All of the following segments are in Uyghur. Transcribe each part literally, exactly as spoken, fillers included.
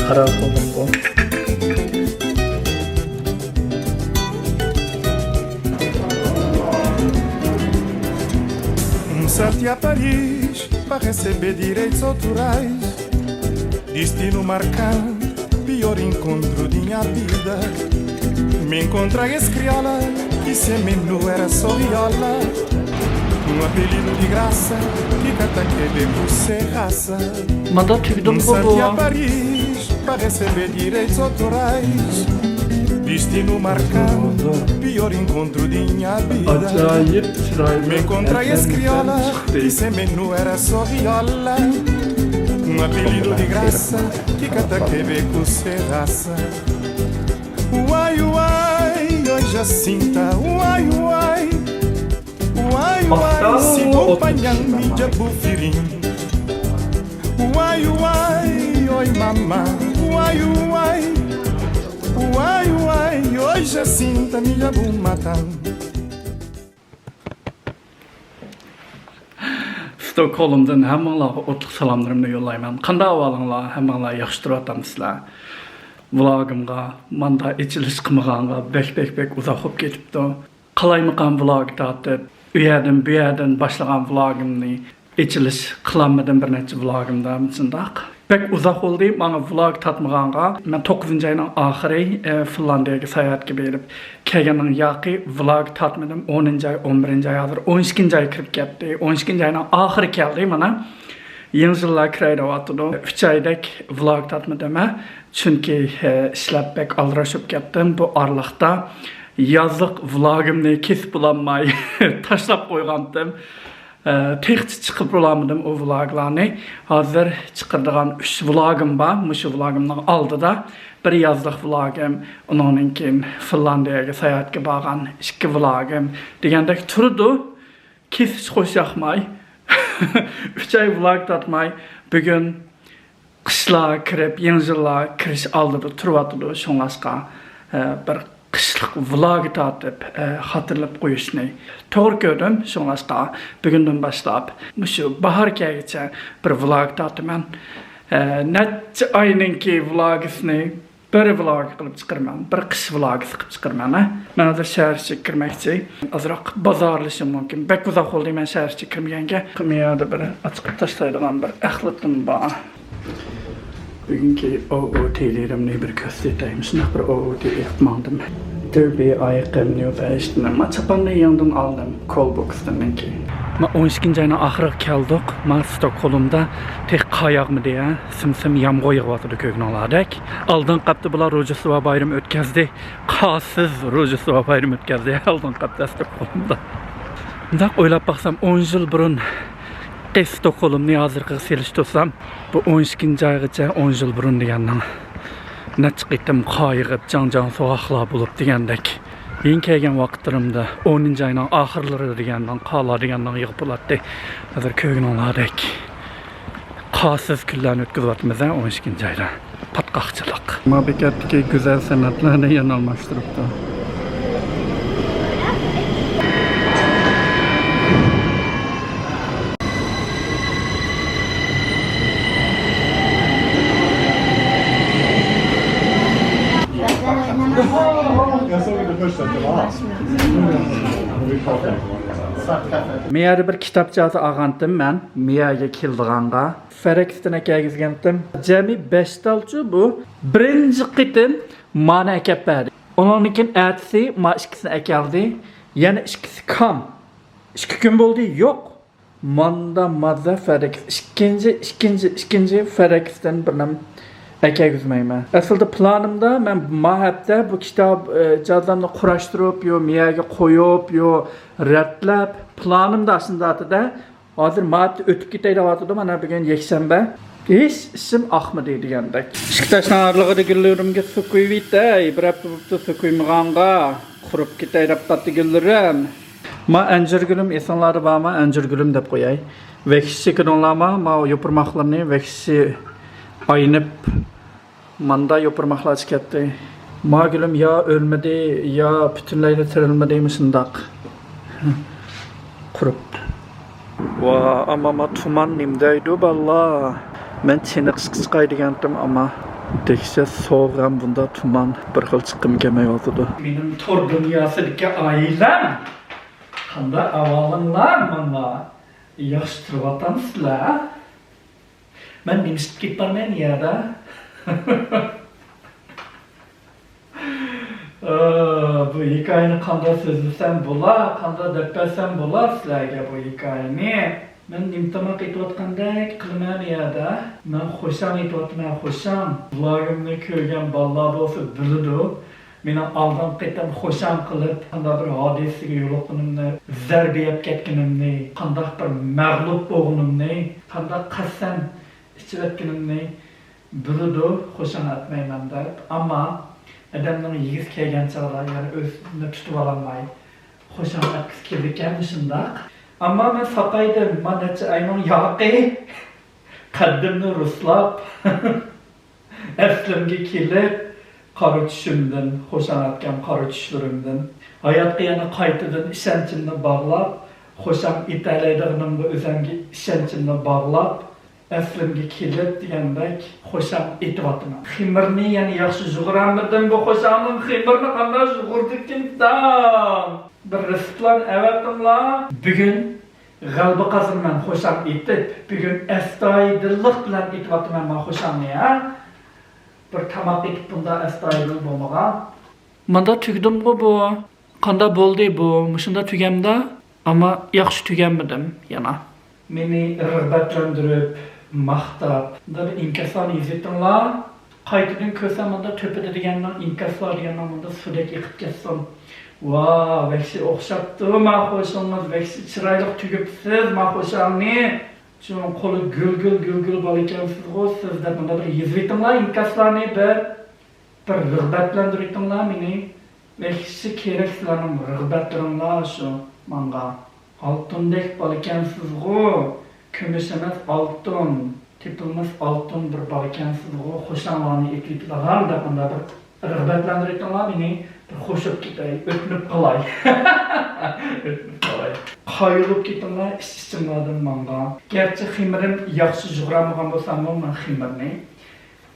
قارار قىلدىم بۇ. Um salto a Paris para receber direitos autorais. Destino marcante, pior encontro de minha vida. Me encontra esse crioula, que se menino era só viola. Um apelido de graça, que cata que beco serraça. ماندا تۈگىدىمغۇ بۇ. Santia Paris para receber direitos autorais. Destino marcante, pior encontro de minha vida. ئاجايىپ چىرايلىق. Me encontra esse crioula, que se menino era só viola. Um apelido de graça, que cata que beco serraça. Uai, uai, oi Jacinta, uai, uai. Uai, uai, sigo panhang mi jabu firin. Uai, uai, oi mama, uai, uai. Uai, uai, oi Jacinta, mi jabu matan. ستوكھولمدىن ھەممىڭلارغا ئوتلۇق سالاملىرىمنى يوللايمەن. قانداق ئەھۋالىڭلار؟ ھەممىڭلار ياخشى تۇرۇۋاتامسىلەر؟ ۋىلاگىمغا ماندا ئېچىلىش قىلمىغانغا بەك، بەك، بەك ئۇزاق بولۇپ كېتىپتۇ. قالايمىقان ۋىلاگ تارتىپ، ئۇ يەردىن، بۇ يەردىن باشلىغان ۋىلاگىمنى ئېچىلىش قىلالمىدىم بىر نەچچە ۋىلاگىمدا شۇنداق. بەك ئۇزاق بولدى ماڭا ۋىلاگ تارتمىغانغا. مەن توققۇزىنچى ئاينىڭ ئاخىرى، ئە، فىنلاندىيەگە ساياھەتكە بېرىپ كەلگەننىڭ ياقى ۋىلاگ تارتمىدىم. ئونىنچى ئاي، ئون بىرىنچى ئاي، ھازىر ئون ئىككىنچى ئاي كىرىپ كەتتى. ئون ئىككىنچى ئاينىڭ ئاخىرى كەلدى مانا. يېڭى يىللار كىرەي دەۋاتىدۇ. ئۈچ ئايدەك ۋىلاگ تارتمىدىم، ھە. چۈنكى، ئە، ئىشلەپ بەك ئالدىراش بولۇپ كەتتىم. بۇ ئارىلىقتا يازلىق ۋىلاگىمنى كېسىپ بولالماي تاشلاپ قويغانتىم. ئە، تېخىچە چىقىرىپ بولالمىدىم ئۇ ۋىلاگلارنى. ھازىر چىقىرىدىغان ئۈچ ۋىلاگىم بار. مۇشۇ ۋىلاگىمنىڭ ئالدىدا بىر يازلىق ۋىلاگىم، ئۇنىڭدىن كېيىن فىنلاندىيەگە ساياھەتكە بارغان ئىككى ۋىلاگىم دېگەندەك تۇرىدۇ. كېسىش خوش ياقماي. ئۈچ ئاي ۋىلاگ تارتماي، بۈگۈن قىشلار كىرىپ، يېڭى يىللار كىرىش ئالدىدا تۇرۇۋاتىدۇ. شۇڭلاشقا، ئە، بىر قىشلىق ۋىلاگ تارتىپ، ئە، خاتىرىلەپ قويۇشنى توغرا كۆردۈم. شۇڭلاشقا، بۈگۈندىن باشلاپ مۇشۇ باھار كەلگۈچە بىر ۋىلاگ تارتىمەن. ئە، نەچچە ئاينىڭكى ۋىلاگىسىنى بىر ۋىلاگ قىلىپ چىقىرىمەن، بىر قىش ۋىلاگىسى قىلىپ چىقىرىمەن، ھە. مەن ھازىر شەھەر ئىچىگە كىرمەكچى. ئازراق بازارلىشىم مۇمكىن. بەك ئۇزاق بولدى مەن شەھەر ئىچىگە كىرمىگەنگە. مۇ يەردە بىر ئاچىقىپ تاشلايدىغان بىر ئەخلىتىم بار. بۈگۈنكى ئوئوتىلىرىمنى بىر كۆرسىتەي. مۇشۇنداق بىر ئوئوتى ئېلىپ ماڭدىم. دىربى ئايىقىم نيۇ فەشنىم. ما چاپاننى يېڭىدىن ئالدىم. كولبوكستىننىڭكى. ما ئون ئىككىنچى ئاينىڭ ئاخىرىغا كەلدۇق. ما ستوكھولمدا تېخى قار ياغمىدى، ھە. سىم سىم يامغۇر يېغىۋاتىدۇ كۆرگىنىڭلاردەك. ئالدىنقى ھەپتە بۇلار روژدېستۋا بايرىمى ئۆتكەزدى. قارسىز روژدېستۋا بايرىمى ئۆتكەزدى ئالدىنقى ھەپتە ستوكھولمدا. مۇنداق ئويلاپ باقسام، ئون يىل بۇرۇن ستوكھولمنى ھازىرقىغا سېلىشتۇرسام، بۇ ئون ئىككىنچى ئايغىچە ئون يىل بۇرۇن دېگەننىڭ نەچچە قېتىم قار يېغىپ، جاڭ-جاڭ سوغۇقلار بولۇپ دېگەندەك. يېڭى كەلگەن ۋاقىتلىرىمدا ئونىنچى ئاينىڭ ئاخىرلىرى دېگەننىڭ قارلار دېگەننىڭ يېغىپ بولاتتى. ھازىر كۆرگىنىڭلاردەك قارسىز كۈنلەرنى ئۆتكۈزۈۋاتىمىز، ھە، ئون ئىككىنچى ئايدا. پاتقاقچىلىق. ما بېكەتتىكى گۈزەل سەنئەتلەرنى يەنە ئالماشتۇرۇپتۇ. مىيەدە بىر كىتابچاسى ئالغانتىم مەن، مىيەگە كېلىدىغانغا. فەرەكىستىن ئەكەلگۈزگەنتىم. جەمئىي بەش تالچۇ بۇ. بىرىنچى قېتىم مانى ئەكەپ بەردى. ئۇنىڭدىن كېيىن ئەتىسى ما ئىككىسىنى ئەكەلدى. يەنە ئىككىسى كام. ئىككى كۈن بولدى، يوق. ماندا مازا فەرەكىس. ئىككىنچى، ئىككىنچى، ئىككىنچى فەرەكىستىن بىر نەم ئەكەلگۈزمەيمەن. ئەسلىدە پىلانىمدا مەن ما ھەپتە بۇ كىتاب، ئە، جازامنى قۇراشتۇرۇپ، يو مىيەگە قويۇپ، يو رەتلەپ، پىلانىمدا ئاشۇنداق ئىدى. ھازىر ما ھەپتە ئۆتۈپ كېتەي دەۋاتىدۇ، مانا بۈگۈن يەكشەنبە. ھېچ ئىشىم ئاقمىدى دېگەندەك. ئىككى تاشنىڭ ئارىلىقىدا گۈللىرىمگە سۇ قۇيۇۋېتەي. بىر ھەپتە بوپتۇ سۇ قۇيمىغانغا. قۇرۇپ كېتەي دەپ قاتتى گۈللىرىم. ما ئەنجۈر گۈلۈم ئېسىڭلاردا بارمۇ؟ ئەنجۈر گۈلۈم دەپ قوياي. ۋەھشىي كۆردۈڭلارمۇ؟ ما يوپۇرماقلىرىنى ۋەھشىي ئاينىپ ماندا يوپۇرماقلار چىقاتتى. ما گۈلۈم يا ئۆلمىدى، يا پۈتۈنلەيلا تىرىلمىدى، مۇشۇنداق قۇرۇپ. ۋا، ئاما، ما تۇمان نېمە دەيدۇ، بالىلار؟ مەن چېنىقىشقا چىقاي دېگەنتىم، ئاما. دەھشەت سوغۇق ھەم بۇنداق تۇمان، بىر خىل چىققۇم كەلمەيۋاتىدۇ. مېنىڭ تور دۇنياسىدىكى ئائىلەم، قانداق ئەھۋالىڭلار؟ ماڭا ياخشى تۇرۇۋاتامسىلەر؟ مەن نېمە ئىشقا كېتىپ بارمەن يەردە؟ ئا، بۇ ھېكايىنى قانداق سۆزلىسەم بولا، قانداق دەپ بەرسەم بولا سىلەرگە بۇ ھېكايىنى؟ مەن نېمە تاماق ئېتىۋاتقاندەك قىلىمەن يەردە؟ مەن خوشاڭ ئېتىۋاتىمەن، خوشاڭ. ۋلوگىمنى كۆرگەن بالىلار بولسا بىلىدۇ. مېنىڭ ئالدىنقى قېتىم خوشاڭ قىلىپ، قانداق بىر ھادىسىگە يولۇققىنىمنى، زەربە يەپ كەتكىنىمنى، قانداق بىر مەغلۇپ بولغىنىمنى، قانداق قەستەن ئىچىۋەتكىنىمنى بىلىدۇ، خوشاڭ ئەتمەيمەن دەپ. ئەمما ئادەمنىڭ يېگۈسى كەلگەن چاغدا يەنە ئۆزىنى تۇتۇۋالالماي خوشاڭ ئەتكۈسى كېلىدىكەن، شۇنداق. ئەمما مەن ساقايدىم، ما نەچچە ئاينىڭ ياقى قەددىمنى رۇسلاپ، ئەسلىمگە كېلىپ، قارا چۈشۈمدىن، خوشاڭ ئەتكەن قارا چۈشلىرىمدىن، ھاياتقا يەنە قايتىدىن ئىشەنچىمنى باغلاپ، خوشاڭ ئېتەلەيدىغىنىمغا ئۆزۈمگە ئىشەنچىمنى باغلاپ، ئەسلىمگە كېلىپ دېگەندەك خوشاڭ ئېتىۋاتىمەن. خېمىرنى يەنە ياخشى يۇغۇرالمىدىم، بۇ خوشاڭنىڭ خېمىرىنى قانداق يۇغۇردىكىنسەن؟ بىر رېتسېپلارنى ئەۋەتىڭلار. بۈگۈن غەلىبە قازىنىمەن خوشاڭ ئېتىپ، بۈگۈن ئەستايىدىللىق بىلەن ئېتىۋاتىمەن مانا خوشاڭنى، ھە؟ بىر تاماق ئېتىپ بۇنداق ئەستايىدىل بولمىغان. ماندا تۈگىدىمغۇ بۇ؟ قانداق بولدى بۇ؟ مۇشۇنداق تۈگەمدۇ؟ ئەمما ياخشى تۈگەمىدىم يەنە. مېنى رىغبەتلەندۈرۈپ، ماختاپ، مۇنداق بىر ئىنكاسلارنى يېزىۋېتىڭلار. قايتىدىن كۆرسەم، مۇندا تۆپىدە دېگەننىڭ ئىنكاسلار دېگەننىڭ مۇندا سۇدەك ئېقىپ كەتسۇن. ۋا، ۋەھشىي ئوخشاپتۇ ما خوشىڭىز، ۋەھشىي چىرايلىق تۈگۈپسىز ما خوشاڭنى. چوڭ قولى گۈل گۈل گۈل گۈل بالا ئىكەنسىزغۇ سىز دەپ مۇندا بىر يېزىۋېتىڭلار ئىنكاسلارنى بىر. بىر رىغبەتلەندۈرۈۋېتىڭلار مېنى. ۋەھشىي كېرەك سىلەرنىڭ رىغبەتلىرىڭلار شۇ ماڭا. ئالتۇندەك بالىكەنسىزغۇ، كۈمۈش ئەمەس، ئالتۇن، تېپىلماس ئالتۇن بىر بالىكەنسىزغۇ، خوشاڭلارنى ئېتىۋېتىدىغان دەپ مۇنداق بىر رىغبەتلەندۈرۈۋېتىڭلار مېنى، بىر خوش بولۇپ كېتەي، ئۆتۈنۈپ قالاي. ئۆتۈنۈپ قالاي. قايىل بولۇپ كېتىڭلار ئىچ-ئىچىڭلاردىن ماڭا. گەرچە خېمىرىم ياخشى يۇغۇرالمىغان بولساممۇ، مەن خېمىرنى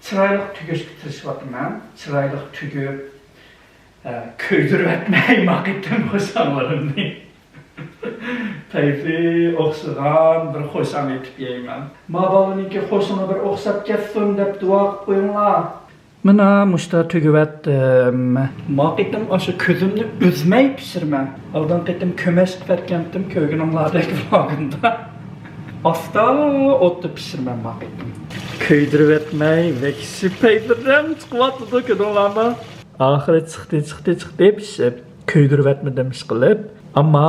چىرايلىق تۈگۈشكە تىرىشىۋاتىمەن. چىرايلىق تۈگۈپ، ھە، كۆيدۈرۈۋەتمەي ما قېتىم خوشاڭلىرىمنى. پەيزى ئوخشىغان بىر خوشاڭ ئېتىپ يەيمەن. ما بالىنىڭكى خوشىڭى بىر ئوخشاپ كەتسۇن دەپ دۇئا قىلىپ قويۇڭلار. مانا مۇشتا تۈگۈۋەتتىم. ما قېتىم ئاشۇ كۆزۈمنى ئۈزمەي پىشۇرىمەن. ئالدىنقى قېتىم كۆمەچ قىلىۋەتكەنتىم كۆرگىنىڭلاردەك ۋلوگىمدا. ئاستا ئوتتا پىشۇرىمەن ما قېتىم. كۆيدۈرۈۋەتمەي ۋەھشىي پەيزىرەم چىقىۋاتىدۇ كۆردۈڭلارمۇ؟ ئاخىرى چىقتى، چىقتى، چىقتى پىشىپ. كۆيدۈرۈۋەتمىدىم ئىشقىلىپ. ئەمما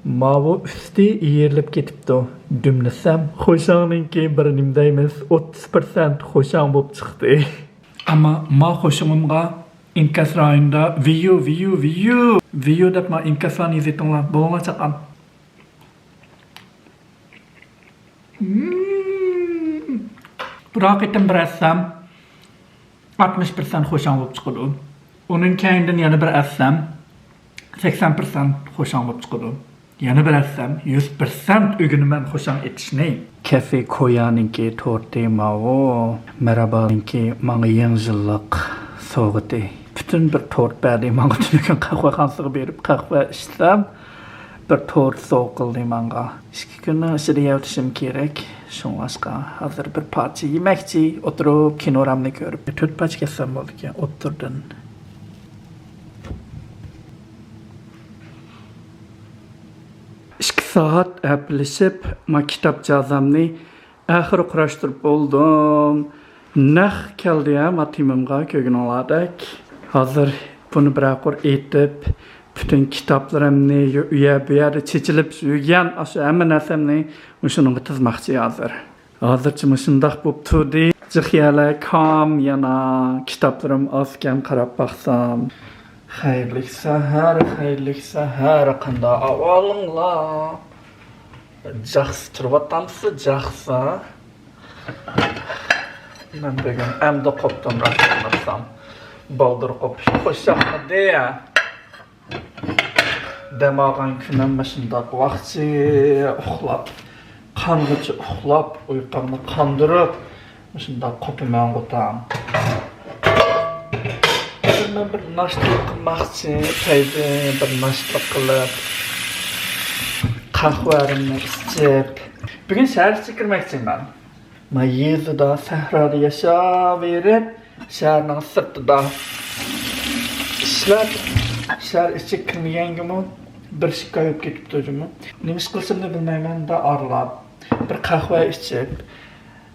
ماۋۇ ئۈستى ئېرىلىپ كېتىپتۇ. دۈملىسەم، خوشاڭنىڭكى بىر نېمە دەيمىز، ئوتتۇز پىرسەنت خوشاڭ بولۇپ چىقتى. ئەمما ما خوشىڭىمغا ئىنكاس رايونىدا ۋىيۇ، ۋىيۇ، ۋىيۇ، ۋىيۇ دەپ ما ئىنكاسلارنى يېزىۋېتىڭلار. بولۇڭلار چاققان. مم. بىر قېتىم بىر ئەتسەم، ئاتمىش پىرسەنت خوشاڭ بولۇپ چىقىدۇ. ئۇنىڭ كەينىدىن يەنە بىر ئەتسەم، سەكسەن پىرسەنت خوشاڭ بولۇپ چىقىدۇ. يەنە بىر ئەتسەم، يۈز پىرسەنت ئۆگىنىمەن خوشاڭ ئېتىشنى. كەفې كويانىڭكى تورتى ماۋۇ. مەرھابانىڭكى ماڭا يېڭى يىللىق سوۋغىتى. پۈتۈن بىر تورت بەردى ماڭا. تۈنۈگۈن قەھۋەخانىسىغا بېرىپ قەھۋە ئىچسەم، بىر تورت سوۋغا قىلدى ماڭا. ئىككى كۈننىڭ ئىچىدە يەۋېتىشىم كېرەك. شۇڭلاشقا ھازىر بىر پارچە يېمەكچى ئولتۇرۇپ، كىنورامنى كۆرۈپ، تۆت پارچە كەتسەم بولىدىكەن ئوتتۇرىدىن. ئىككى سائەت ھەپىلىشىپ، ما كىتاب جازامنى ئاخىرى قۇراشتۇرۇپ بولدۇم. نەق كەلدى ھە، ما تېمىمغا كۆرگىنىڭلاردەك. ھازىر بۇنى بىرەر قۇر ئېتىپ، پۈتۈن كىتابلىرىمنى يۇ-، ئۇ يەر بۇ يەردە چېچىلىپ يۈرگەن ئاشۇ ھەممە نەرسەمنى مۇشۇنىڭغا تىزماقچى ھازىر. ھازىرچە مۇشۇنداق بوپ تۇردى. جىق يەرلەر كام يەنە، كىتابلىرىم ئازكەن قاراپ باقسام. خەيرلىك سەھەر، خەيرلىك سەھەر، قانداق ئەھۋالىڭلار؟ جاخسى تۇرۇۋاتامسىز، جاخسى؟ مەن بۈگۈن ئەمدى قوپتۇم، راستىنى ئېيتسام. بالدۇر قوپۇش خۇشياقمىدى. دەم ئالغان كۈنۈم مۇشۇنداق ۋاقچى ئۇخلاپ، قانغىچە ئۇخلاپ، ئۇيقۇمنى قاندۇرۇپ، مۇشۇنداق قوپىمەن غۇتام. بىر ناشتىلىق قىلماقچى، پەيزى بىر ناشتىلىق قىلىپ، قەھۋەمنى ئىچىپ، بۈگۈن شەھەر ئىچىگە كىرمەكچىمەن. ما يېزىدا، سەھرادا ياشاۋېرىپ، شەھەرنىڭ سىرتىدا ئىشلەپ، شەھەر ئىچىگە كىرمىگەنگىمۇ بىر ئىككى ئاي بولۇپ كېتىپتۇ جۇمۇ. نېمە ئىش قىلىشىمنى بىلمەيمەن، مۇنداق ئارىلاپ بىر قەھۋە ئىچىپ،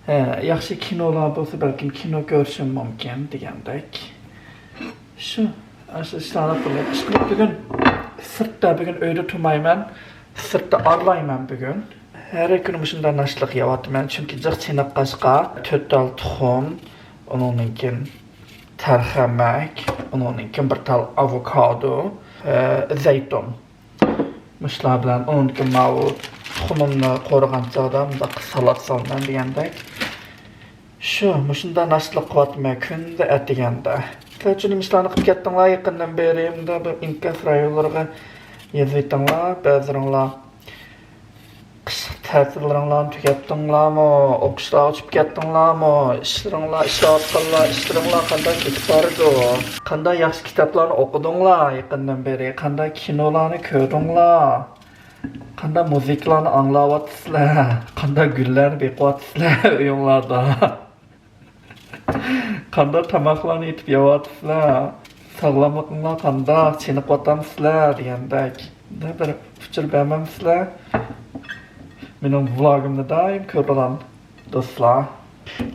ھە، ياخشى كىنولار بولسا، بەلكىم كىنو كۆرۈشۈم مۇمكىن دېگەندەك. شۇ، ئاشۇ ئىشلارنى قىلىپ، ئىشقىلىپ بۈگۈن سىرتتا، بۈگۈن ئۆيدە تۇرمايمەن، سىرتتا ئارىلايمەن بۈگۈن. ھەر كۈنى مۇشۇنداق ناشتىلىق يەۋاتىمەن، چۈنكى جىق چېنىققاچقا، تۆت تال تۇخۇم، ئۇنىڭدىن كېيىن تەرخەمەك، ئۇنىڭدىن كېيىن بىر تال ئاۋوكادو، ئە، زەيتۇن. مۇشۇلار بىلەن ئۇنىڭدىن كېيىن ماۋۇ تۇخۇمۇمنى قورۇغان چاغدا مۇنداق سالات سالىمەن دېگەندەك. شۇ، مۇشۇنداق ناشتىلىق قىلىۋاتىمەن كۈندە ئەتىگەندە. سىلەر ئۈچۈن نېمە ئىشلارنى قىلىپ كەتتىڭلار يېقىندىن بېرى؟ مۇنداق بىر ئىنكاس رايونلىرىغا يېزىۋېتىڭلار، بەزىلىرىڭلار. قىشلىق تەتىللىرىڭلارنى تۈگەتتىڭلارمۇ؟ ئوقۇشلارغا چۈشۈپ كەتتىڭلارمۇ؟ ئىشلىرىڭلار، ئىشلەۋاتقانلار، ئىشلىرىڭلار قانداق كېتىپ بارىدۇ؟ قانداق ياخشى كىتابلارنى ئوقۇدۇڭلار يېقىندىن بېرى؟ قانداق كىنولارنى كۆردۈڭلار؟ قانداق مۇزىكىلارنى ئاڭلاۋاتىسىلەر؟ قانداق گۈللەرنى بېقىۋاتىسىلەر ئۆيۈڭلاردا؟ قانداق تاماقلارنى ئېتىپ يەۋاتىسىلەر؟ ساغلاملىقىڭلار قانداق؟ چېنىقىۋاتامسىلەر؟ دېگەندەك. بىر ئۇچۇر بەرمەمسىلەر؟ مېنىڭ ۋلوگىمنى دائىم كۆرىدىغان دوستلار.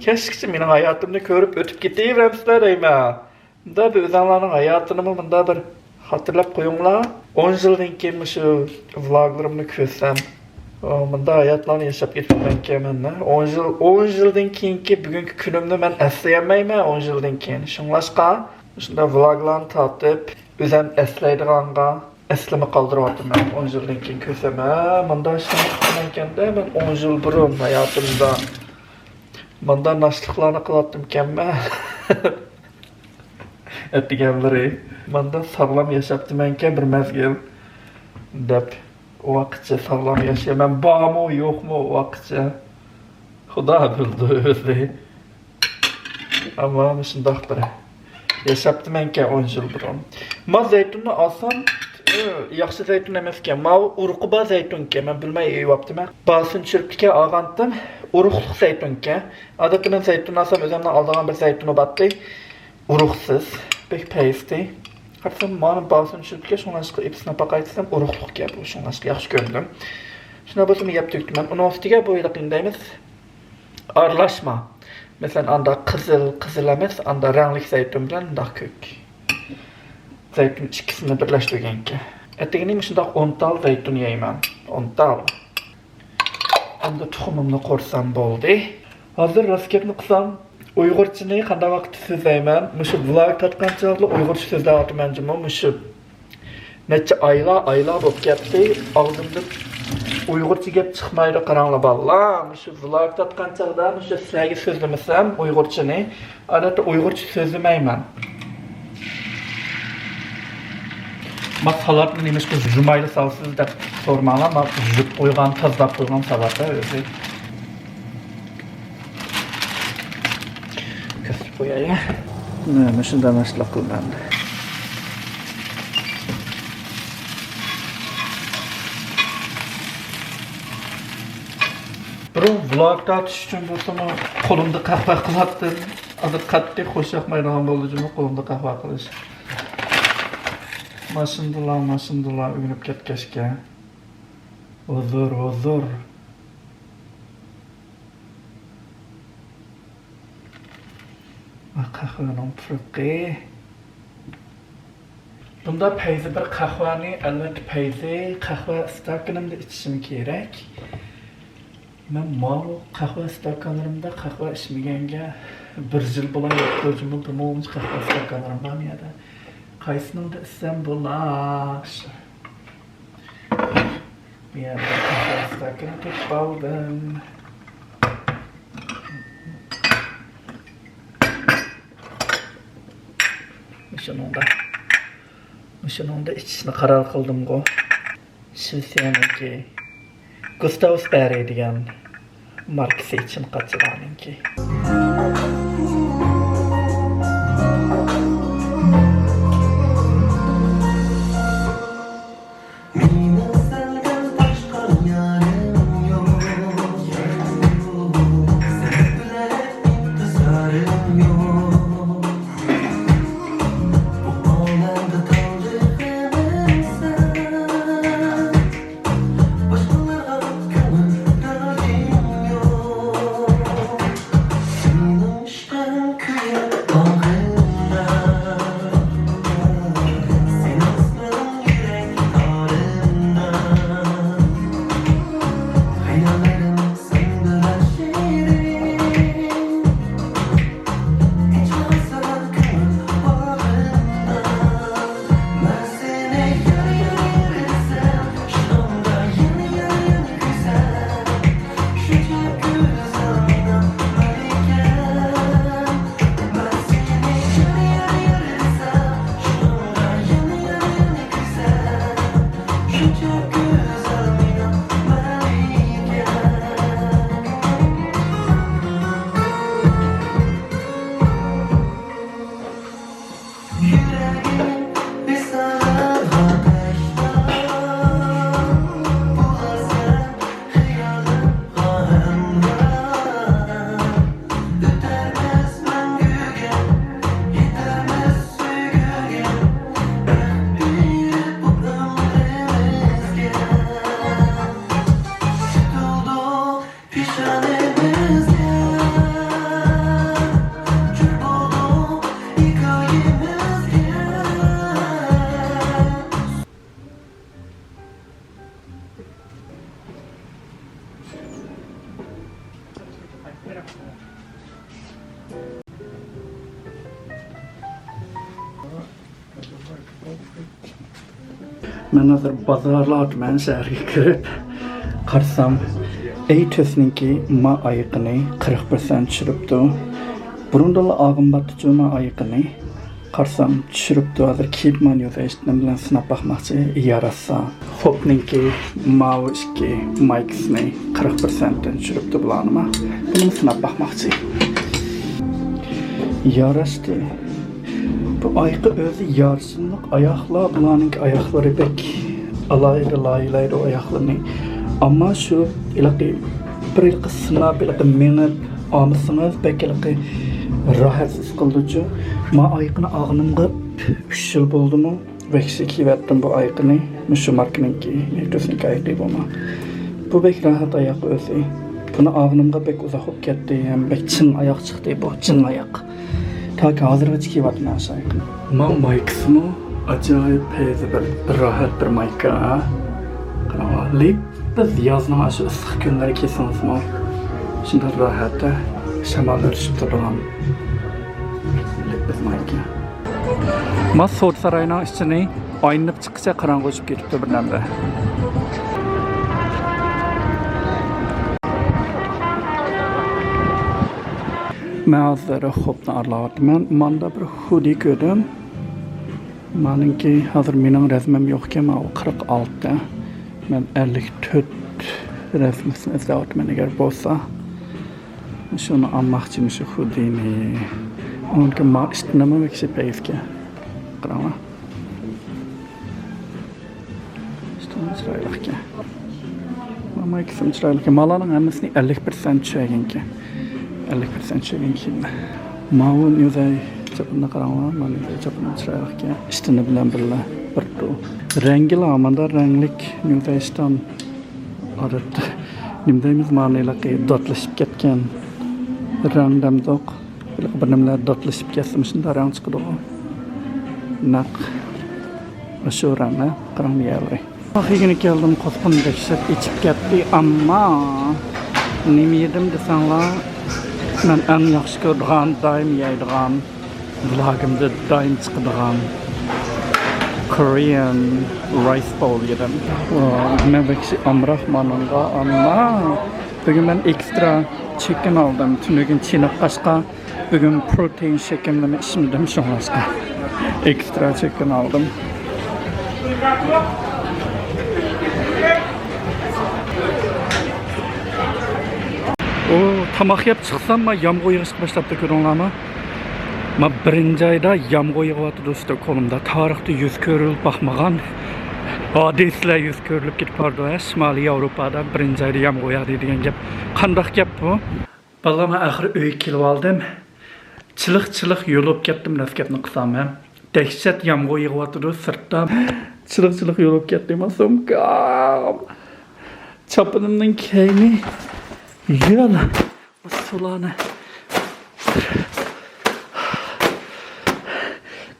كەچكىچە مېنىڭ ھاياتىمنى كۆرۈپ ئۆتۈپ كېتىۋېرەمسىلەر دەيمەن. مۇنداق بىر ئۆزۈڭلارنىڭ ھاياتىنىمۇ مۇنداق بىر خاتىرىلەپ قويۇڭلار. ئون يىلدىن كېيىن مۇشۇ ۋلوگلىرىمنى كۆرسەم، ئۇ، مۇنداق ھاياتلارنى ياشاپ كېتىپتىمەنكەن مەن. ئون يىل، ئون يىلدىن كېيىنكى بۈگۈنكى كۈنۈمنى مەن ئەسلىيەلمەيمەن ئون يىلدىن كېيىن. شۇڭلاشقا، مۇشۇنداق ۋلوگلارنى تارتىپ، ئۆزۈم ئەسلەيدىغانغا ئەسلىمە قالدۇرۇۋاتىمەن. ئون يىلدىن كېيىن كۆرسەم، ھە، مۇنداق ئىشلارنى قىپتىمەنكەندە، مەن ئون يىل بۇرۇن ھاياتىمدا مۇنداق ناشتىلىقلارنى قىلاتتىمكەنمەن. ئەتىگەنلىرى مانداق ساغلام ياشاپتىمەنكەن بىر مەزگىل، دەپ. ئۇ ۋاقىتچە ساغلام ياشىيمەن، بارمۇ يوقمۇ ئۇ ۋاقىتچە، خۇدا بىلىدۇ ئۆزى. ئەمما مۇشۇنداق بىر ياشاپتىمەنكەن ئون يىل بۇرۇن. ما زەيتۇننى ئالسام، ئى، ياخشى زەيتۇن ئەمەسكەن، ماۋۇ ئۇرۇقى بار زەيتۇنكەن، مەن بىلمەي ئېلىۋاپتىمەن. باھاسىنى چۈشۈرۈپتىكەن، ئالغانتىم، ئۇرۇقلۇق زەيتۇنكەن. ئادەتتە مەن زەيتۇن ئالسام، ئۆزۈمنىڭ ئالىدىغان بىر زەيتۇنى بارتتى. ئۇرۇقسىز، بەك پەيزىتى. قارىسام، مانا باھاسىنى چۈشۈرۈپتىكەن، شۇڭلاشقا ئېپىسىنى باقاي دېسەم، ئۇرۇقلۇقكەن بۇ، شۇڭلاشقا ياخشى كۆردۈم. شۇنداق بولسىمۇ يەپ تۈگىتىمەن. ئۇنىڭ ئۈستىگە بۇ ھېلىقى نېمە دەيمىز؟ ئارىلاشما. مەسىلەن، ئاندا قىزىل، قىزىل ئەمەس، ئاندا رەڭلىك زەيتۇن بىلەن مۇنداق كۆك زەيتۇن ئىككىسىنى بىرلەشتۈرگەنكەن. ئەتىگىنى مۇشۇنداق ئون تال زەيتۇن يەيمەن. ئون تال. ئەمدى تۇخۇمۇمنى قورسام بولدى. ھازىر راست گەپنى قىلسام، ئۇيغۇرچىنى قانداق ۋاقىتتا سۆزلەيمەن؟ مۇشۇ ۋلوگ تارتقان چاغدىلا ئۇيغۇرچە سۆزلەۋاتىمەن جۇمۇ. مۇشۇ نەچچە ئايلار، ئايلار بولۇپ كەتتى. ئاغزىمدىن ئۇيغۇرچە گەپ چىقمايدۇ، قاراڭلار بالىلار. مۇشۇ ۋلوگ تارتقان چاغدا مۇشۇ سىلەرگە سۆزلىمىسەم ئۇيغۇرچىنى، ئادەتتە ئۇيغۇرچە سۆزلىمەيمەن. ما سالاتنى نېمىشقا جۇمايلا سالىسىز دەپ سورىماڭلار. ما يۇيۇپ قويغان، تازىلاپ قويغان سالات ئۆزى. كۆرسىتىپ قوياي. مۇشۇنداق مەشقلەر قىلىمەن. بۇرۇن ۋلوگ تارتىش ئۈچۈن بولسىمۇ قولۇمدا قەھۋە قىلاتتىم. ھازىر قەتئىي خوش ياقمايدىغان بولدى جۇمۇ قولۇمدا قەھۋە قىلىش. ماشىنىدىلا، ماشىنىدىلا ئۆگىنىپ كەتكەچكە. ھۇزۇر، ھۇزۇر. قەھۋەنىڭ پۇرىقى. بۇندا پەيزى بىر قەھۋەنى، ئەلۋەتتە، پەيزى قەھۋە ئىستاكىنىمدا ئىچىشىم كېرەك. مەن ماۋۇ قەھۋە ئىستاكانلىرىمدا قەھۋە ئىچمىگەنگە بىر يىل بولاي، ياقتۇرۇجىمۇ بىر مۇنچە قەھۋە ئىستاكانلىرىم بار مۇيەردە. قايسىنىڭدا ئىچسەم بولا؟ بۇ يەردە قەھۋە ئىستاكىنى تېپىپ ئالدىم. مۇشۇنىڭدا، مۇشۇنىڭدا ئىچىشنى قارار قىلدىمغۇ. شىۋېتسىيەنىڭكى گۇستاۋ سپەرى دېگەن ماركىسى، چىن قاچىلارنىڭكى. مەن ھازىر بازارلاردىمەن، شەھەرگە كىرىپ قارىسام، ئەيتۆسنىڭكى ما ئايىقىنى قىرىق پىرسەنت چۈشۈرۈپتۇ. بۇرۇندىنلا ئالغۇم بارتىچۇ ما ئايىقىنى. قارىسام چۈشۈرۈپتۇ، ھازىر كىيىپ مانا يۈزەيشتىن بىلەن سىناپ باقماقچى، ياراشسا. خوپنىڭكى ماۋۇ ئىككى مايكىسىنى قىرىق پىرسەنتتىن چۈشۈرۈپتۇ بۇلارنىمۇ. بۇنىمۇ سىناپ باقماقچى. ياراشتى. بۇ ئايىقى ئۆزى يارىشىملىق ئاياقلار، بۇلارنىڭكى ئاياقلىرى بەك ئالاھىدە لايىھەلەيدۇ ئاياقلىرىنى. ئەمما شۇ ھېلىقى بىر ھېلىقى سىناپ، ھېلىقى مېڭىپ ئالمىسىڭىز بەك ھېلىقى راھەتسىز قىلىدۇچۇ. ما ئايىقىنى ئالغىنىمغا ئۈچ يىل بولدىمۇ؟ ۋەھشىي كىيىۋەتتىم بۇ ئايىقىنى. مۇشۇ ماركىنىڭكى، ئېيتۆسنىڭكى ئايىقى بۇمۇ. بۇ بەك راھەت ئاياق ئۆزى. بۇنى ئالغىنىمغا بەك ئۇزاق بولۇپ كەتتى. ھەم بەك چىن ئاياق چىقتى بۇ، چىن ئاياق. تاكى ھازىرغىچە كىيىۋاتىمەن شۇ ئاياقنى. ما مايكىسىمۇ ئاجايىپ پەيزى بىر، بىر راھەت بىر مايكا. قاراڭلار، لىپپىز يازنىڭ ئاشۇ ئىسسىق كۈنلىرى كىيسىڭىزمۇ شۇنداق راھەت، شامال ئۆتۈشۈپ تۇرىدىغان لىپپىز مايكا. ما سودا ساراينىڭ ئىچىنى ئايلىنىپ چىققىچە قاراڭغۇلىشىپ كېتىپتۇ بىردەمدە. مەن ھازىر خوپنى ئارىلاۋاتىمەن. ماندا بىر خۇدى كۆردۈم. مانىڭكى ھازىر مېنىڭ رەزمىم يوقكەن، ماۋۇ قىرىق ئالتە. مەن ئەللىك تۆت رەزمىسىنى ئىزدەۋاتىمەن، ئەگەر بولسا. شۇنى ئالماقچى، مۇشۇ خۇدىنى. ئۇنىڭكى ما ئىشتىنىمۇ بەك پەيزكەن. قاراڭلار. ئىشتىنى چىرايلىقكەن. ما مايكىسىمۇ چىرايلىقكەن. مالارنىڭ ھەممىسىنى ئەللىك پىرسەنت چۈشۈرگەنكەن. ئەللىك پىرسەنت چۈشۈرگەنكەن. ماۋۇ نيۇزاي چاپىنىنى قاراڭلار. مانا نيۇزاي چاپىنى چىرايلىقكەن. ئىشتىنى بىلەن بىللە بىر تۇ. رەڭگىلا ماندا رەڭلىك نيۇزاي ئىشتان. ئادەتتە نېمە دەيمىز، مانا ھېلىقى داتلىشىپ كەتكەن رەڭ دەمدۇق. ھېلىقى بىر نېمىلەر داتلىشىپ كەتسىمۇ شۇنداق رەڭ چىقىدىغۇ. نەق ئاشۇ رەڭ، ھە؟ قاراڭ يەرلىرى. ئاخىرىگىنى كەلدىم، قوسقۇم دەھشەت ئېچىپ كەتتى، ئەمما نېمە يېدىم دېسەڭلار، مەن ئەڭ ياخشى كۆرىدىغان، دائىم يەيدىغان، ۋىلاگىمدا دائىم چىقىدىغان كورېيەن رايس بول يېدىم. ۋا، مەن بەك ئامراق مانىڭغا، ئەمما بۈگۈن مەن ئېكسترا چىكن ئالدىم. تۈنۈگۈن چېنىققاچقا، بۈگۈن پروتېئىن شېكىمنىمۇ ئىچمىدىم، شۇڭلاشقا ئېكسترا چىكن ئالدىم. ئۇ تاماق يەپ چىقسام، ما يامغۇر يېغىشقا باشلاپتۇ، كۆردۈڭلارمۇ؟ ما بىرىنچى ئايدا يامغۇر يېغىۋاتىدۇ ستوكھولمدا. تارىختا يۈز كۆرۈلۈپ باقمىغان ھادىسىلەر يۈز كۆرۈلۈپ كېتىپ بارىدۇ، ھە، شىمالىي ياۋروپادا بىرىنچى ئايدا يامغۇر ياغدى دېگەن گەپ. قانداق گەپ بۇ؟ بالىلار، مەن ئاخىرى ئۆيگە كېلىۋالدىم. چىلىق چىلىق يول بولۇپ كەتتىم، راست گەپنى قىلسام، ھە. دەھشەت يامغۇر يېغىۋاتىدۇ سىرتتا. چىلىق چىلىق يول بولۇپ كەتتىم، سومكام. چاپىنىمنىڭ كەينى يۆل. سۇلارنى.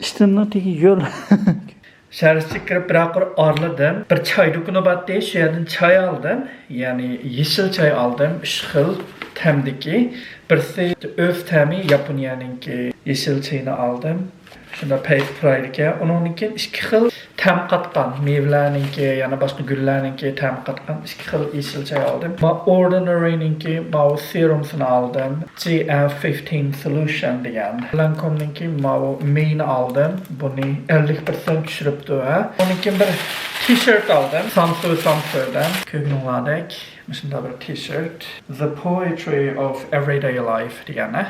ئىشتىنىنىڭ تېگى يۆل. شەھەر ئىچىگە كىرىپ بىرەر قۇر ئارىلىدىم. بىر چاي دۇكىنى بارتتى، شۇ يەردىن چاي ئالدىم. يەنى يېشىل چاي ئالدىم، ئۈچ خىل تەمدىكى. بىرسى ئۆز تەمى، ياپونىيەنىڭكى يېشىل چېيىنى ئالدىم. شۇنداق پەيزى پۇرايدىكەن. ئۇنىڭدىن كېيىن ئىككى خىل تەم قاتقان، مېۋىلەرنىڭكى، يەنە باشقا گۈللەرنىڭكى تەم قاتقان ئىككى خىل يېشىل چاي ئالدىم. ۋە ئوردىنىرىنىڭكى ماۋۇ سېرۇمسىنى ئالدىم. جى ئېف فىفتىن سوليۇشن دېگەن. لانكومنىڭكى ماۋۇ مېيىنى ئالدىم. بۇنى ئەللىك پىرسەنت چۈشۈرۈپتۇ، ھە. ئۇنىڭدىن كېيىن بىر تىشېرت ئالدىم. سامسۇ، سامسۇدىن. كۆرگىنىڭلاردەك. مۇشۇنداق بىر تىشېرت. The Poetry of Everyday Life دېگەن، ھە؟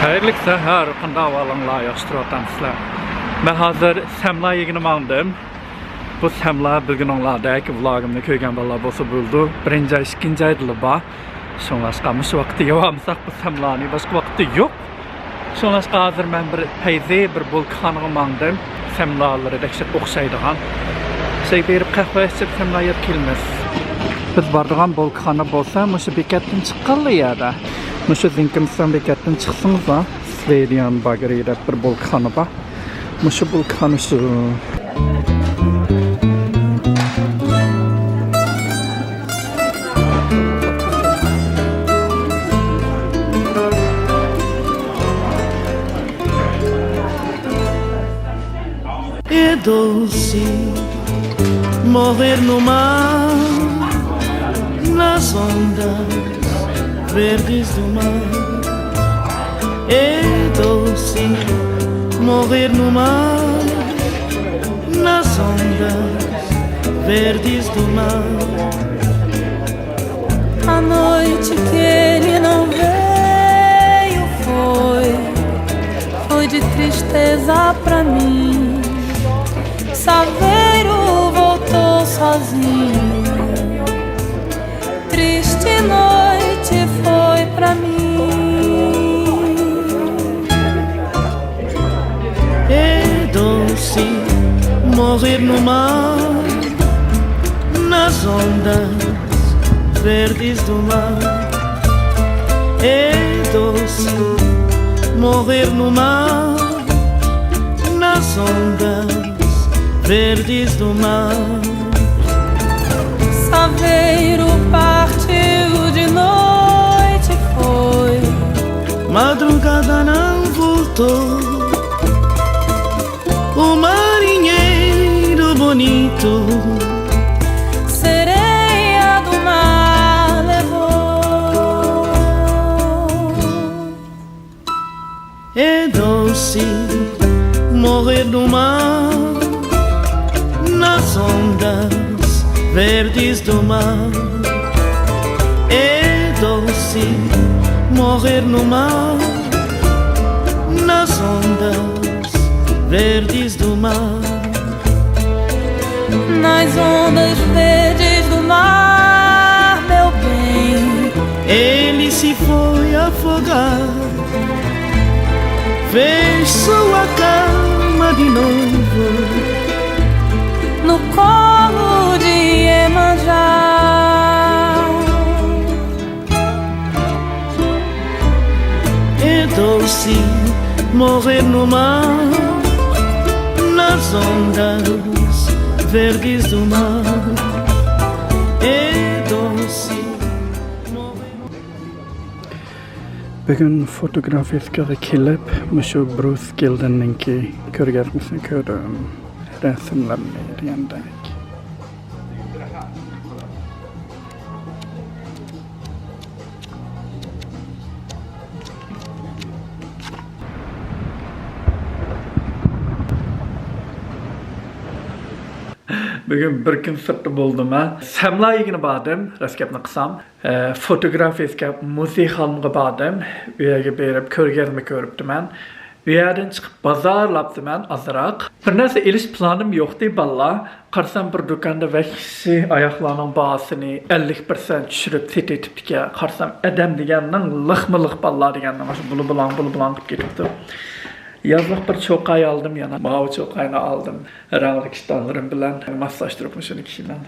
خەيرلىك سەھەر، قانداق ئەھۋالىڭلار؟ ياخشى تۇرۇۋاتامسىلەر؟ مەن ھازىر سەملا يېگىلى ماڭدىم. بۇ سەملا بىلگىنىڭلاردەك، ۋلوگىمنى كۆرگەن بالىلار بولسا بىلىدۇ. بىرىنچى ئاي، ئىككىنچى ئايدىلا بار. شۇڭلاشقا مۇشۇ ۋاقىتتا يەۋالمىساق بۇ سەملانى، باشقا ۋاقىتتا يوق. شۇڭلاشقا ھازىر مەن بىر پەيزى بىر ۋولكانغا ماڭدىم. سەملالىرى دەھشەت ئوخشايدىغان. شەي بېرىپ قەھۋە ئىچىپ، سەملا يەپ كېلىمىز. بىز بارىدىغان بولكىخانا بولسا مۇشۇ بېكەتتىن چىققانلا يەردە. مۇشۇ زىنكىمىستان بېكەتتىن چىقسىڭىزلا، سلېدىيان باگېرى دەپ بىر بولكىخانا بار. مۇشۇ بولكىخانا شۇ. É doce morrer no mar, nas ondas verdes do mar. É doce morrer no mar, nas ondas verdes do mar. A noite que ele não veio foi, foi de tristeza pra mim. Saveiro voltou sozinho. Triste noite foi pra mim. É doce morrer no mar, nas ondas verdes do mar. É doce morrer no mar, nas ondas verdes do mar. Saveiro partiu de noite, foi. Madrugada não voltou. O marinheiro bonito, sereia do mar levou. É doce morrer no mar, nas ondas verdes do mar. É doce morrer no mar, nas ondas verdes do mar. Nas ondas verdes do mar, meu bem. Ele se foi afogar, fez sua cama de novo no colo de Iemanjá. É doce morrer no mar, nas ondas verdes do mar. É doce morrer. بۈگۈن فوتوگرافىسكىغا كېلىپ، مۇشۇ برۇس گىلدېننىڭكى كۆرگەزمىسىنى كۆردۈم. رەسىملەرنى دېگەندەك. بۈگۈن بىر كۈن سىرتتا بولدۇم، ھە. سەملا يېگىنى باردىم، راست گەپنى قىلسام. ئە، فوتوگرافىيەسىگە مۇزېيخانىغا باردىم. ئۇ يەرگە بېرىپ كۆرگەزمە كۆرۈپتىمەن. ئۇ يەردىن چىقىپ بازارلاپتىمەن ئازراق. بىر نەرسە ئېلىش پىلانىم يوقتى، بالىلار. قارىسام، بىر دۇكاندا ۋەھشىي ئاياغلارنىڭ باھاسىنى ئەللىك پىرسەنت چۈشۈرۈپ سېتىۋېتىپتىكەن. قارىسام، ئادەم دېگەننىڭ لىقمۇ لىق، بالىلار دېگەننىڭ ئاشۇ بۇلۇ-بۇلاڭ، بۇلۇ-بۇلاڭ قىلىپ كېتىپتۇ. يازلىق بىر چوقاي ئالدىم يەنە. ماۋۇ چوقاينى ئالدىم. رەڭلىك ئىشتانلىرىم بىلەن ماسلاشتۇرۇپ مۇشۇنى كىيىمەن.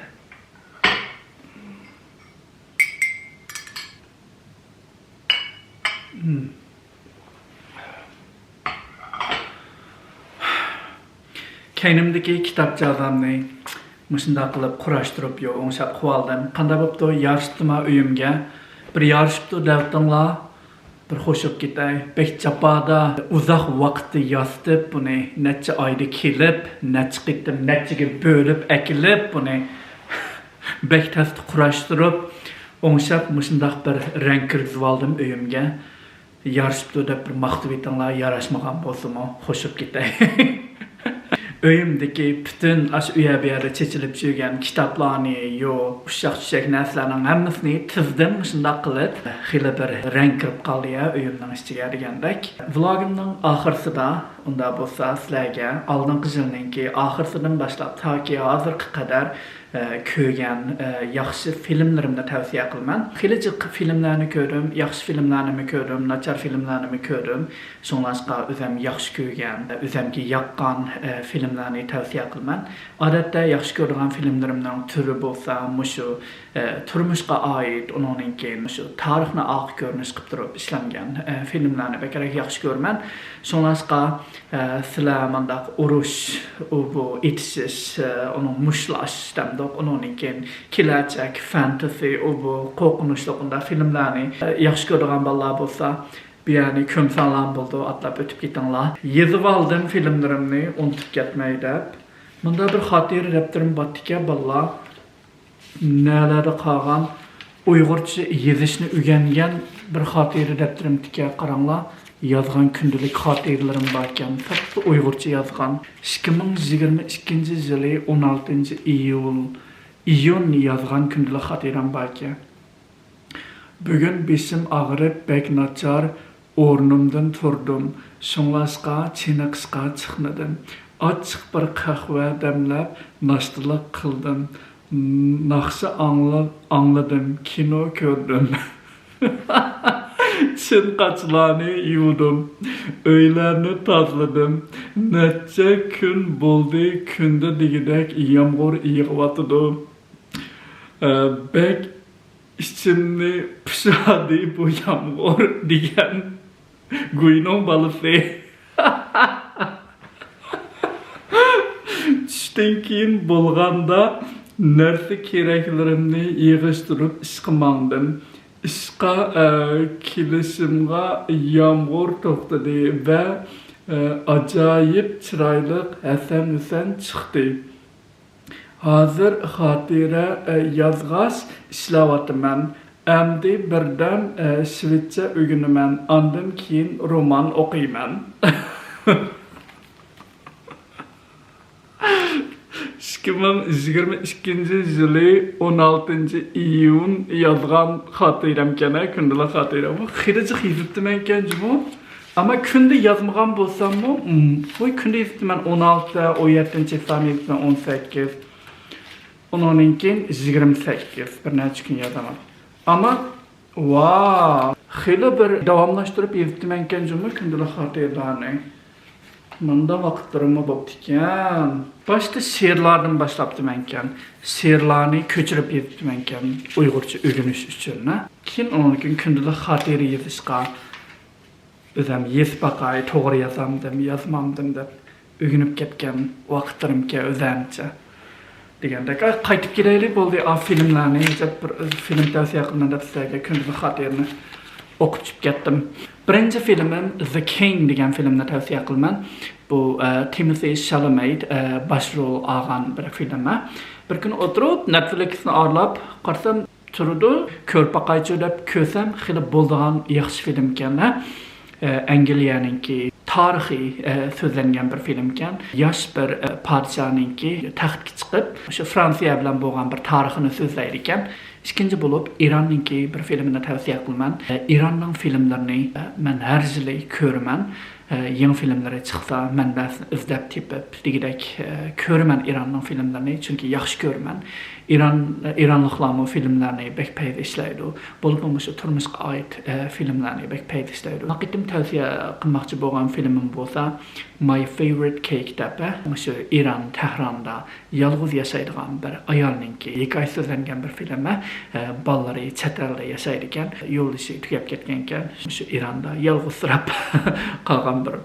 كەينىمدىكى كىتاب جازامنى مۇشۇنداق قىلىپ قۇراشتۇرۇپ، يو، ئوڭشاپ قىلىۋالدىم. قانداق بوپتۇ؟ يارىشىپتىما ئۆيۈمگە؟ بىر يارىشىپتۇ دەۋېتىڭلار. بىر خوش بوپ كېتەي. بەك جاپادا، ئۇزاق ۋاقىتتا ياسىتىپ بۇنى، نەچچە ئايدا كېلىپ، نەچچە قېتىم، نەچچىگە بۆلۈپ ئەكېلىپ بۇنى، بەك تەستە قۇراشتۇرۇپ، ئوڭشاپ مۇشۇنداق بىر رەڭ كىرگۈزۈۋالدىم ئۆيۈمگە. يارىشىپتۇ دەپ بىر ماختىۋېتىڭلار، ياراشمىغان بولسىمۇ خوش بوپ كېتەي. ئۆيۈمدىكى پۈتۈن ئاشۇ ئۇ يەر بۇ يەردە چېچىلىپ يۈرگەن كىتابلارنى، يو، ئۇششاق-چۈششەك نەرسىلەرنىڭ ھەممىسىنى تىزدىم مۇشۇنداق قىلىپ. خېلى بىر رەڭ كىرىپ قالدى يا ئۆيۈمنىڭ ئىچىگە دېگەندەك. ۋلوگىمنىڭ ئاخىرسىدا ئۇنداق بولسا سىلەرگە ئالدىنقى يىلنىڭكى ئاخىرسىدىن باشلاپ تاكى ھازىرغا قەدەر، ئە، كۆرگەن، ئە، ياخشى فىلىملىرىمنى تەۋسىيە قىلىمەن. خېلى جىق فىلىملەرنى كۆردۈم، ياخشى فىلىملەرنىمۇ كۆردۈم، ناچار فىلىملەرنىمۇ كۆردۈم. شۇڭلاشقا ئۆزۈم ياخشى كۆرگەن، ئۆزۈمگە ياققان، ئە، فىلىملەرنى تەۋسىيە قىلىمەن. ئادەتتە ياخشى كۆرىدىغان فىلىملىرىمنىڭ تۈرى بولسا مۇشۇ، ئە، تۇرمۇشقا ئائىت، ئۇنىڭدىن كېيىن مۇشۇ تارىخنى ئارقا كۆرۈنۈش قىلىپ تۇرۇپ ئىشلەنگەن، ئە، فىلىملەرنى بەكرەك ياخشى كۆرىمەن. شۇڭلاشقا، ئە، سىلەر مۇنداق ئۇرۇش، ئۇ بۇ ئېتىشىش، ئە، ئۇنىڭ مۇشتلاش دەمدۇق، ئۇنىڭدىن كېيىن كېلەچەك، فانتېزى، ئۇ بۇ قورقۇنچلۇق ئۇنداق فىلىملەرنى، ئە، ياخشى كۆرىدىغان بالىلار بولسا، بۇ يەرنى كۆمسەڭلارمۇ بولىدۇ، ئاتلاپ ئۆتۈپ كېتىڭلار. يېزىۋالدىم فىلىملىرىمنى ئۇنتۇپ كەتمەي دەپ. مۇندا بىر خاتىرە دەپتىرىم بارتىكەن، بالىلار. نەلەردە قالغان ئۇيغۇرچە يېزىشنى ئۆگەنگەن بىر خاتىرە دەپتىرىمدىكى قاراڭلار، يازغان كۈندىلىك خاتىرىلىرىم باركەن، ساپلا ئۇيغۇرچە يازغان. ئىككى مىڭ يىگىرمە ئىككىنچى يىلى ئون ئالتىنچى ئىيۇل، ئىيۇن يازغان كۈندىلىك خاتىرەم باركەن. بۈگۈن بېشىم ئاغرىپ بەك ناچار، ئورنۇمدىن تۇردۇم، شۇڭلاشقا چېنىقىشقا چىقمىدىم. ئاچچىق بىر قەھۋە دەملەپ ناشتىلىق قىلدىم. ناخشا ئاڭلا-، ئاڭلىدىم، كىنو كۆردۈم. چىن قاچىلارنى يۇدۇم، ئۆيلەرنى تازىلىدىم. نەچچە كۈن بولدى، كۈندە دېگۈدەك يامغۇر يېغىۋاتىدۇ. ئە، بەك ئىچىمنى پۇشادى بۇ يامغۇر دېگەن گۇينىڭ بالىسى. چۈشتىن كېيىن بولغاندا نەرسە كېرەكلىرىمنى يىغىشتۇرۇپ ئىشقا ماڭدىم. ئىشقا، ئە، كېلىشىمغا يامغۇر توختىدى ۋە، ئە، ئاجايىپ چىرايلىق ھەسەن-ھۈسەن چىقتى. ھازىر خاتىرە، ئە، يازغاچ ئىشلەۋاتىمەن. ئەمدى بىردەم، ئە، شىۋېتچە ئۆگىنىمەن. ئاندىن كېيىن رومان ئوقۇيمەن. ئىككى مىڭ يىگىرمە ئىككىنچى يىلى ئون ئالتىنچى ئىيۇن يازغان خاتىرەمكەن، ھە، كۈندىلىك خاتىرە. بۇ خېلى جىق يېزىپتىمەنكەن جۇمۇ. ئەمما كۈندە يازمىغان بولساممۇ، م، بۇ كۈندە يېزىپتىمەن، ئون ئالتە، ئون يەتتىنچى چىسلانى يېزىپتىمەن، ئون سەككىز. ئۇنىڭدىن كېيىن يىگىرمە سەككىز، بىر نەچچە كۈن يازىمەن. ئەمما، ۋاو، خېلى بىر داۋاملاشتۇرۇپ يېزىپتىمەنكەن جۇمۇ كۈندىلىك خاتىرىلەرنى. مۇنداق ۋاقىتلىرىممۇ بوپتىكەن. باشتا شېئىرلاردىن باشلاپتىمەنكەن. شېئىرلارنى كۆچۈرۈپ يېزىپتىمەنكەن ئۇيغۇرچە ئۆگىنىش ئۈچۈن. كېيىن ئۇنىڭدىن كېيىن كۈندىلىك خاتىرە يېزىشقا ئۆزۈم يېزىپ باقاي، توغرا يازامدىم، يازمامدىم دەپ ئۆگىنىپ كەتكەن ۋاقىتلىرىمكەن ئۆزەمچە. دېگەندەك، ئا، قايتىپ كېلەيلى، بولدى، ئا، فىلىملارنى دەپ بىر فىلىم تەۋسىيە قىلىمەن دەپ سىلەرگە كۈندىلىك خاتىرىنى ئوقۇپ چۈشۈپ كەتتىم. بىرىنچى فىلىمىم The King دېگەن فىلىمنى تەۋسىيە قىلىمەن. بۇ، ئە، تىموتى شالامېي، ئە، باش رول ئالغان بىر فىلىم. بىر كۈنى ئولتۇرۇپ نەتفلىكسنى ئارىلاپ قارىسام، تۇرىدۇ، كۆرۈپ باقايچۇ دەپ كۆرسەم، خېلى بولىدىغان ياخشى فىلىمكەن، ھە. ئە، ئەنگلىيەنىڭكى تارىخىي، ئە، سۆزلەنگەن بىر فىلىمكەن. ياش بىر، ئە، پادىشاھنىڭكى تەختكە چىقىپ، شۇ فرانسىيە بىلەن بولغان بىر تارىخىنى سۆزلەيدىكەن. ئىككىنچى بولۇپ، ئىراننىڭكى بىر فىلىمىنى تەۋسىيە قىلىمەن. ئە، ئىراننىڭ فىلىملىرىنى، ئە، مەن ھەر يىلى كۆرىمەن. ئە، يېڭى فىلىملىرى چىقسا، مەنبەسىنى ئىزدەپ تېپىپ، دېگۈدەك، ئە، كۆرىمەن ئىراننىڭ فىلىملىرىنى، چۈنكى ياخشى كۆرىمەن. ئىران، ئىرانلىقلارمۇ فىلىملەرنى بەك پەيزى ئىشلەيدۇ. بولۇپمۇ مۇشۇ تۇرمۇشقا ئائىت، ئە، فىلىملەرنى بەك پەيزى ئىشلەيدۇ. بۇ قېتىم تەۋسىيە قىلماقچى بولغان فىلىمىم بولسا My Favorite Cake دەپ، ئە، مۇشۇ ئىران، تەھراندا يالغۇز ياشايدىغان بىر ئايالنىڭكى ھېكايىسى سۆزلەنگەن بىر فىلىم. ئە، بالىلىرى چەت ئەلدە ياشايدىكەن. يولدىشى تۈگەپ كەتكەنكەن. شۇ ئىراندا يالغۇزسىراپ قالغان بىر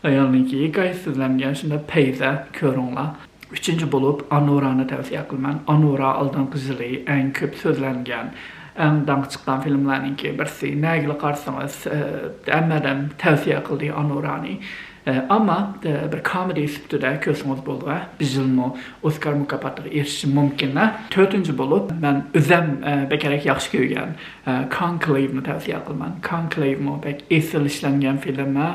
ئايالنىڭكى ھېكايىسى سۆزلەنگەن. شۇنداق پەيزە، كۆرۈڭلار. ئۈچىنچى بولۇپ، ئانورانى تەۋسىيە قىلىمەن. ئانورا ئالدىنقى يىلى ئەڭ كۆپ سۆزلەنگەن، ئەڭ داڭ چىققان فىلىملەرنىڭكى بىرسى. نەگىلا قارىسىڭىز، ئە، ھەممە ئادەم تەۋسىيە قىلدى ئانورانى. ئە، ئەمما، ئە، بىر كومېدىيە سۈپىتىدە كۆرسىڭىز بولىدۇ، ھە. بىر يىلمۇ ئوسكار مۇكاپاتىغا ئېرىشىشى مۇمكىن، ھە. تۆتىنچى بولۇپ، مەن ئۆزەم، ئە، بەكرەك ياخشى كۆرگەن، ئە، كونكلېۋنى تەۋسىيە قىلىمەن. كونكلېۋمۇ بەك ئېسىل ئىشلەنگەن فىلىم، ھە.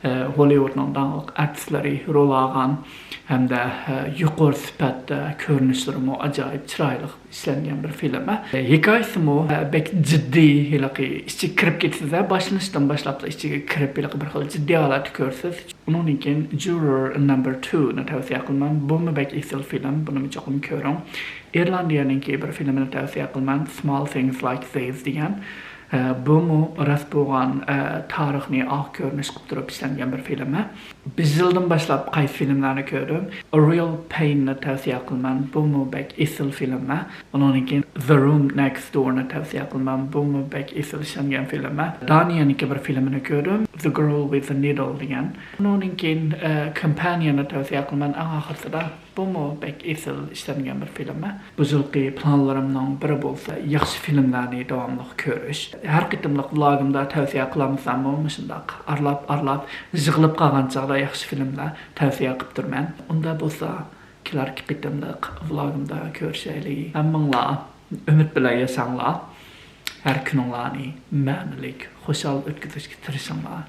ئە، ھوللىۋۇدنىڭ داڭلىق ئارتىسلىرى رول ئالغان ھەمدە، ئە، يۇقىرى سۈپەتتە، كۆرۈنۈشلىرىمۇ ئاجايىپ چىرايلىق ئىشلەنگەن بىر فىلىم. ھېكايىسىمۇ بەك جىددىي، ھېلىقى ئىچىگە كىرىپ كېتىسىز، باشلىنىشتىن باشلاپلا ئىچىگە كىرىپ ھېلىقى بىر خىل جىددىي ھالەتتە كۆرىسىز. ئۇنىڭدىن كېيىن Juror Number Two نى تەۋسىيە قىلىمەن. بۇمۇ بەك ئېسىل فىلىم، بۇنىمۇ چوقۇم كۆرۈڭ. ئىرلاندىيەنىڭكى بىر فىلىمىنى تەۋسىيە قىلىمەن، Small Things Like These دېگەن. بۇمۇ راست بولغان تارىخنى ئاق كۆرۈنۈش قىلىپ تۇرۇپ ئىشلەنگەن بىر فىلىم. بىر يىلدىن باشلاپ قايسى فىلىملارنى كۆردۈم؟ A Real Pain نى تەۋسىيە قىلىمەن. بۇمۇ بەك ئېسىل فىلىم. ئۇنىڭدىن كېيىن The Room Next Door نى تەۋسىيە قىلىمەن. بۇمۇ بەك ئېسىل ئىشلەنگەن فىلىم. دانىيەنىڭكى بىر فىلىمىنى كۆردۈم، The Girl with the Needle دېگەن. ئۇنىڭدىن كېيىن Companion نى تەۋسىيە قىلىمەن. ئەڭ ئاخىرسىدا بۇمۇ بەك ئېسىل ئىشلەنگەن بىر فىلىم. بۇ يىلقى پىلانلىرىمنىڭ بىرى بولسا ياخشى فىلىملەرنى داۋاملىق كۆرۈش. ھەر قېتىملىق ۋلوگىمدا تەۋسىيە قىلالمىساممۇ مۇشۇنداق ئارىلاپ ئارىلاپ يىغىلىپ قالغان چاغدا ياخشى فىلىملەر تەۋسىيە قىلىپ تۇرىمەن. ئۇندا بولسا كېلەركى قېتىملىق ۋلوگىمدا كۆرۈشەيلى. ھەممىڭلار ئۈمىد بىلەن ياشاڭلار. ھەر كۈنۈڭلارنى مەنىلىك، خۇشال ئۆتكۈزۈشكە تىرىشىڭلار.